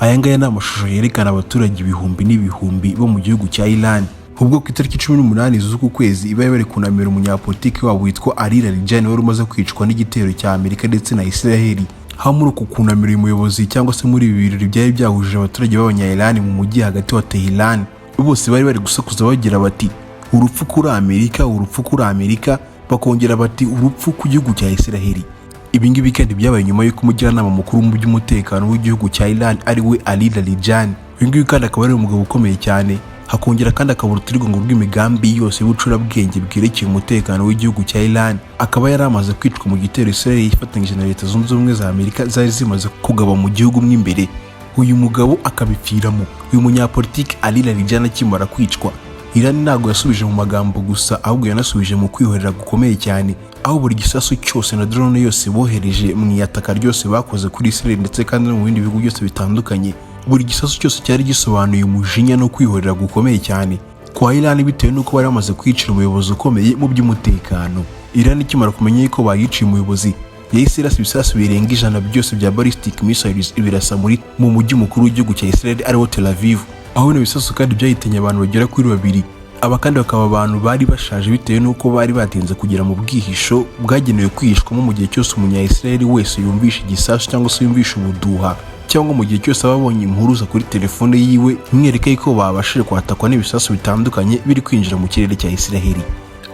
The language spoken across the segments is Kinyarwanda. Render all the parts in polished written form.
Aya ngaya ni amashusho yerekana abaturage ibihumbi n'ibihumbi bo mu gihugu cya Iran, ubwo ku itariki 18 z'uku kwezi bari bari kunamira umunyapolitiki wabo witwa Ali Larijani, wari umaze kwicwa n'igitero cya Amerika ndetse na Israel. Aho muri uku kunamira uyu muyobozi, cyangwa se muri ibi birori byari byahuje abaturage b'abanya-Iran mu mujyi hagati wa Tehran, bose bari bari gusakuza bagira bati: "Urupfu kuri Amerika, urupfu kuri Amerika!" Bakongera bati: "Urupfu ku gihugu cya Israel!" Ibi ngibi kandi byabaye nyuma y'uko umujyanama mukuru mu by'umutekano w'igihugu cya Iran, ari we Ali Larijani, uyu nguyu kandi akaba ari umugabo ukomeye cyane, hakongera kandi akaba urutirigongo rw'imigambi yose y'ubucurabwenge bwerekeye umutekano w'igihugu cya Iran, akaba yari amaze kwicwa mu gitero Israel yifatanyije na Leta Zunze Ubumwe za Amerika zari zimaze kugaba mu gihugu mo imbere, uyu mugabo akabipfiramo. Uyu munyapolitiki Ali Larijani akimara kwicwa, Iran ntabwo yasubije mu magambo gusa, ahubwo yanasubije mu kwihorera gukomeye cyane, aho buri gisasu cyose na drone yose bohereje mu iyataka ryose bakoze kuri Israel ndetse kandi no mu bindi bihugu byose bitandukanye, buri gisasu cyose cyari gisobanuye umujinya no kwihorera gukomeye cyane kwa Iran, bitewe n'uko bari bamaze kwicira umuyobozi ukomeye mu by'umutekano. Iran ikimara kumenya yuko bayiciye umuyobozi, yahise irasa ibisasu birenga 100 byose bya ballistic missiles, ibirasa mu mujyi mukuru w'igihugu cya Israel, ariwo Tel Aviv, aho bino bisasu kandi byahitanye abantu bagera kuri babiri. Aba kandi bakaba abantu bari bashaje, bitewe n'uko bari batinze kugera mu bwihisho bwagenewe kwihishwamo mu gihe cyose umunya-Israel wese yumvisha igisasu cyangwa se yumvisha ubuduha, cyangwa mu gihe cyose aba abonye impuruza kuri telefone yiwe imwereka yuko babashije kwatakwa n'ibisasu bitandukanye biri kwinjira mu kirere cya Israel.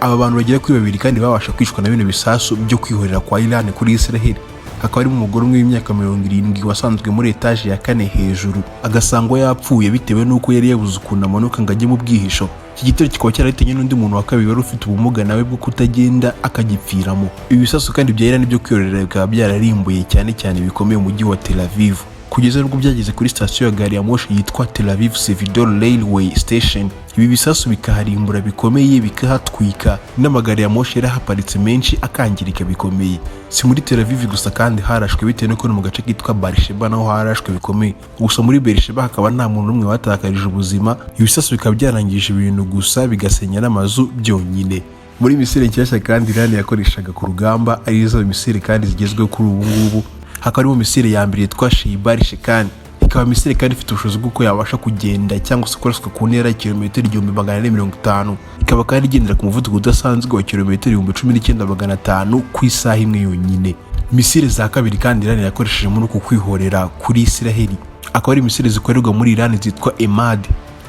Aba bantu bagera kuri babiri kandi babasha kwicwa na bino bisasu byo kwihorera kwa Iran kuri Israel, hakaba harimo umugore umwe w'imyaka 70 wasanzwe muri etaje ya kane hejuru, agasangwa yapfuye bitewe n'uko yari yabuze ukuntu amanuka ngo ajye mu bwihisho. Iki gitero kikaba cyarahitanye n'undi muntu wa kabiri wari ufite ubumuga nawe bwo kutagenda, akagipfiramo. Ibi bisasu kandi bya Iran byo kwihorera bikaba byararimbuye cyane cyane bikomeye umujyi wa Tel Aviv, kugeza n'ubwo byageze kuri sitasiyo ya gari ya moshi yitwa Tel Aviv Savidor Railway Station. Ibi bisasu bikaharimbura bikomeye, bikahatwika, n'amagare ya moshi yari ahaparitse menshi akangirika bikomeye. Si muri Tel Aviv gusa kandi harashwe, bitewe n'uko no mu gace kitwa Beersheba naho harashwe bikomeye. Gusa muri Beersheba hakaba nta muntu n'umwe watakarije ubuzima, ibisasu bikaba byarangije ibintu gusa, bigasenya n'amazu byonyine. Muri misile nshyashya kandi Iran yakoreshaga ku rugamba, arizo misile kandi zigezweho kuri ubu ngubu, hakaba harimo misile ya mbere yitwa Kheibar Shekan, ikaba misile kandi ifite ubushobozi bw'uko yabasha kugenda cyangwa se kuraswa ku ntera ya kilometero 1450, ikaba kandi igendera ku muvuduko udasanzwe wa kilometero 19,500 ku isaha imwe yonyine. Misile za kabiri kandi Iran yakoresheje muri uku kwihorera kuri Israel, akaba ari misile zikorerwa muri Iran zitwa Emad,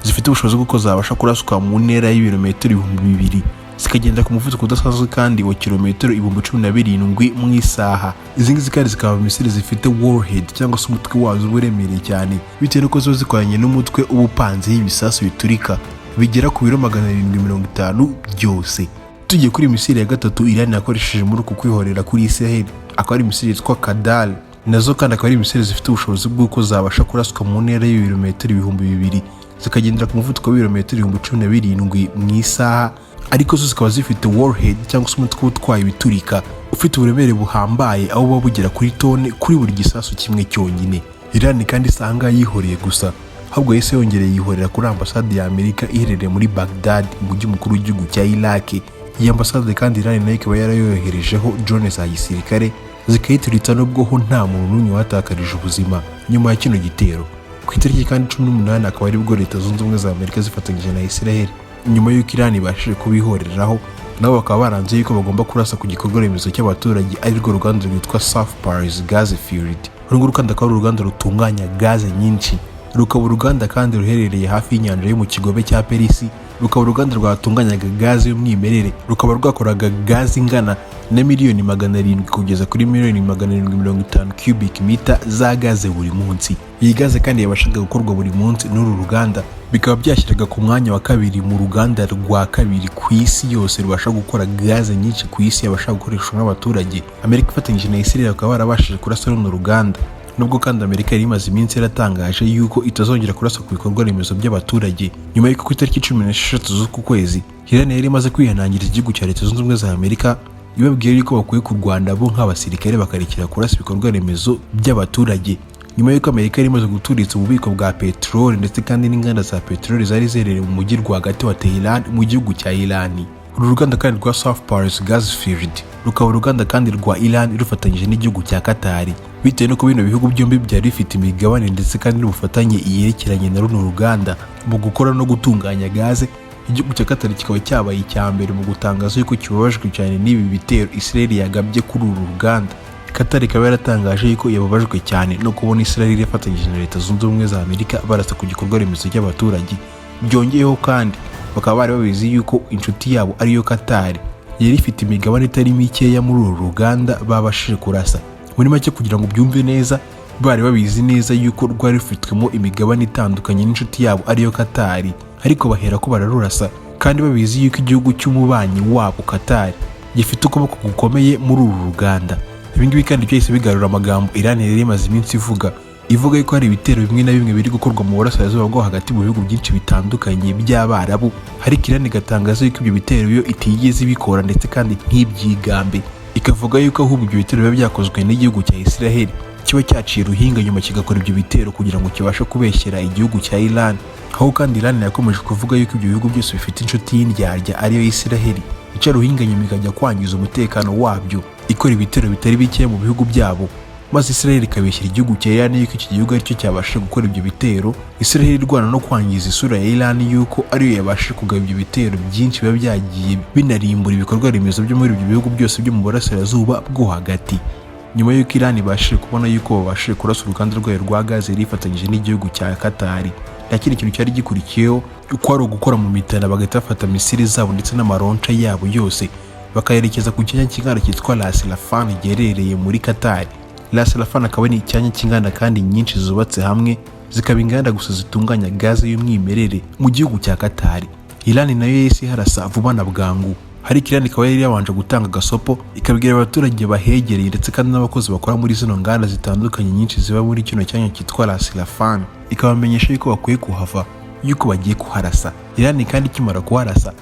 zifite ubushobozi bw'uko zabasha kuraswa mu ntera y'ibirometero 2000, zikagenda ku muvuduko udasanzwe kandi wa kilometero 17,000 mu isaha. Izi ngizi kandi zikaba misile zifite warhead, cyangwa se umutwe wazo uba uremereye cyane, bitewe n'uko ziba zikoranye n'umutwe uba upanzeho ibisasu biturika bigera ku biro 750 byose. Tugiye kuri misile ya gatatu Iran yakoresheje muri uku kwihorera kuri Israel, akaba ari misile yitwa Qadar. Nazo kandi akaba ari misile zifite ubushobozi bw'uko zabasha kuraswa mu ntera y'ibirometero 2000, zikagendera ku muvuduko w'ibirometero 17,000 mu isaha, ariko zo zikaba zifite warhead, cyangwa se umutwe utwaye ibiturika ufite uburemere buhambaye, aho buba bugera kuri tone kuri buri gisasu kimwe cyonyine. Iran kandi isanga yihoreye gusa, ahubwo yahise yongereye yihorera kuri ambasade ya Amerika iherereye muri Baghdad, umujyi mukuru w'igihugu cya Iraq. Iyi ambasade kandi Iran nayo ikaba yarayoherejeho drone za gisirikare, zikayituritsa, nubwo ho nta muntu n'umwe watakarije ubuzima nyuma ya kino gitero. Ku itariki kandi 18 akaba aribwo Leta Zunze Ubumwe za Amerika zifatanyije na Israel, nyuma y'uko Iran ibashije kubihoreraho, nabo bakaba baranze yuko bagomba kurasa ku gikorwa remezo cy'abaturage, arirwo ruganda rwitwa South Pars Gas Field. Uru nguru kandi akaba ari uruganda rutunganya gaze nyinshi, rukaba uruganda kandi ruherereye hafi y'inyanja yo mu Kigobe cya Perisi, rukaba uruganda rwatunganyaga gaze y'umwimerere, rukaba rwakoraga gaze ingana na miliyoni 700 kugeza kuri miliyoni 750 cubic meter za gaze buri munsi. Iyi gaze kandi yabashaga gukorwa buri munsi n'uru ruganda, bikaba byashyiraga ku mwanya wa kabiri mu ruganda rwa kabiri ku isi yose rubasha gukora gaze nyinshi ku isi yabasha gukoreshwa n'abaturage. Amerika ifatanyije na Israel bakaba barabashije kurasa runo ruganda, nubwo kandi Amerika yari imaze iminsi yaratangaje yuko itazongera kurasa ku bikorwa remezo by'abaturage, nyuma y'uko ku itariki 16 z'uku kwezi Iran yari imaze kwihanangiriza igihugu cya Leta Zunze Ubumwe za Amerika, ibabwira yuko bakwiye kurwana bo nk'abasirikare, bakarekera kurasa ibikorwa remezo by'abaturage, nyuma y'uko Amerika yari imaze guturitsa ububiko bwa peteroli ndetse kandi n'inganda za peteroli zari ziherereye mu mujyi rwagati wa Tehran mu gihugu cya Iran. Uru ruganda kandi rwa South Pars Gas Field rukaba uruganda kandi rwa Iran rufatanyije n'igihugu cya Qatar. Bitewe n'uko bino bihugu byombi byari bifite imigabane ndetse kandi n'ubufatanye yerekeranye na runo ruganda mu gukora no gutunganya gaze, igihugu cya Qatar kikaba cyabaye icya mbere mu gutangaza yuko kibabajwe cyane n'ibi bitero Israel yagabye kuri uru ruganda. Qatar ikaba yaratangaje yuko yababajwe cyane no kubona Israel yafatanyije na Leta Zunze Ubumwe za Amerika barasa ku gikorwa remezo cy'abaturage. Byongeyeho kandi, bakaba bari babizi yuko inshuti yabo ariyo Qatar yari ifite imigabane itari mikeya muri uru ruganda babashije kurasa. Muri make, kugira ngo ubyumve neza, bari babizi neza yuko rwari rufitwemo imigabane itandukanye n'inshuti yabo ariyo Qatar, ariko bahera ko bararurasa kandi babizi yuko igihugu cy'umubanyi wabo Qatar gifite ukuboko gukomeye muri uru ruganda. Ibi ngibi kandi byahise bigarura amagambo Iran yari imaze iminsi ivuga yuko hari ibitero bimwe na bimwe biri gukorwa mu burasirazuba bwo hagati mu bihugu byinshi bitandukanye by'Abarabu, ariko Iran igatangaza yuko ibyo bitero yo itigeze ibikora ndetse kandi ntibyigambe, ikavuga yuko ahubwo ibyo bitero biba byakozwe n'igihugu cya Israel, kiba cyaciye ruhinga nyuma kigakora ibyo bitero kugira ngo kibashe kubeshyera igihugu cya Iran. Aho kandi Iran yakomeje kuvuga yuko ibyo bihugu byose bifite inshuti y'indyarya ariyo Israel, ica ruhinga nyuma ikajya kwangiza umutekano wabyo ikora ibitero bitari bike mu bihugu byabo, maze Israel ikabeshyira igihugu cya Iran yuko iki gihugu aricyo cyabashije gukora ibyo bitero. Israel irwana no kwangiza isura ya Iran yuko ariyo yabashije kugaba ibyo bitero byinshi biba byagiye binarimbura ibikorwa remezo byo muri ibyo bihugu byose byo mu burasirazuba bwo hagati. Nyuma y'uko Iran ibashije kubona yuko babashije kurasa uruganda rwayo rwa gaze rifatanyije n'igihugu cya Qatar, nta kindi kintu cyari gikurikiyeho uko ari ugukora mu mitana, bagahita bafata missile zabo ndetse n'ama launcher yabo yose, bakayerekeza ku cyanya cy'inganda cyitwa Ras Laffan giherereye muri Qatar. Ras Laffan akaba ari icyanya cy'inganda kandi nyinshi zubatse hamwe, zikaba inganda gusa zitunganya gaze y'umwimerere mu gihugu cya Qatar. Iran nayo yahise iharasa vuba na bwangu, ariko Iran ikaba yari yabanje gutanga agasopo, ikabwira abaturage bahegereye ndetse kandi n'abakozi bakora muri zino nganda zitandukanye nyinshi ziba muri kino cyanya cyitwa Ras Laffan, ikabamenyesha yuko bakwiye kuhava, yuko bagiye kuharasa. Iran kandi ikimara kuharasa,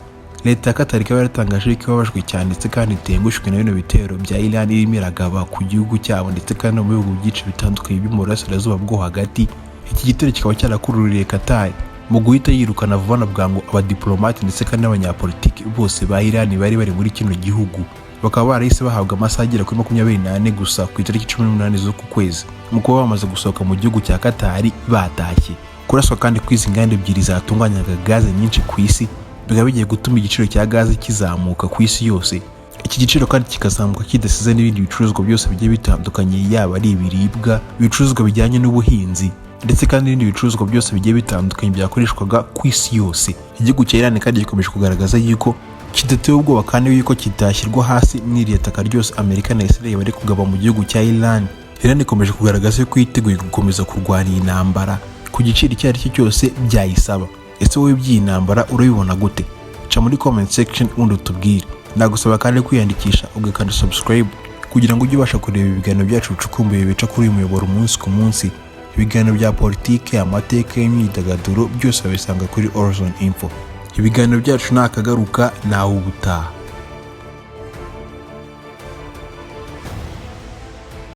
leta ya Qatar ikaba yaratangaje yuko ibabajwe cyane ndetse kandi itengushwe na bino bitero bya Iran irimo iragaba ku gihugu cyabo ndetse kandi no mu bihugu byinshi bitandukanye byo mu burasirazuba bwo hagati. Iki gitero kikaba cyarakururiye Qatar mu guhita yirukana vuba na bwangu abadiplomate ndetse kandi n'abanyapolitiki bose ba Iran bari bari muri kino gihugu, bakaba barahise bahabwa amasaha agera kuri 24 gusa ku itariki 18 z'uku kwezi mu kuba bamaze gusohoka mu gihugu cya Qatar batashye. Kuraswa kandi kw'izi nganda ebyiri zatunganyaga gaze nyinshi ku isi bikaba bigiye gutuma igiciro cya gaze kizamuka ku isi yose. Iki giciro kandi kikazamuka kidasize n'ibindi bicuruzwa byose bigiye bitandukanye, yaba ari ibiribwa, ibicuruzwa bijyanye n'ubuhinzi ndetse kandi n'ibindi bicuruzwa byose bigiye bitandukanye byakoreshwaga ku isi yose. Igihugu cya Iran kandi gikomeje kugaragaza yuko kidatewe ubwoba kandi yuko kitashyirwa hasi n'iriya taka ryose Amerika na Israel bari kugaba mu gihugu cya Iran. Iran ikomeje kugaragaza yuko yiteguye gukomeza kurwana iyi ntambara ku giciro icyo ari cyo cyose byayisaba. Ese wowe iby'iyi ntambara urabibona gute? Ca muri comment section ubundi utubwire. Nagusaba kandi kwiyandikisha ugakanda subscribe kugira ngo ujye ubasha kureba ibiganiro byacu bicukumbuye bica kuri uyu muyoboro umunsi ku munsi. Ibiganiro bya politike, amateka, y'imyidagaduro, byose babisanga kuri Horizon Info. Ibiganiro byacu ni akagaruka, nawe ubutaha.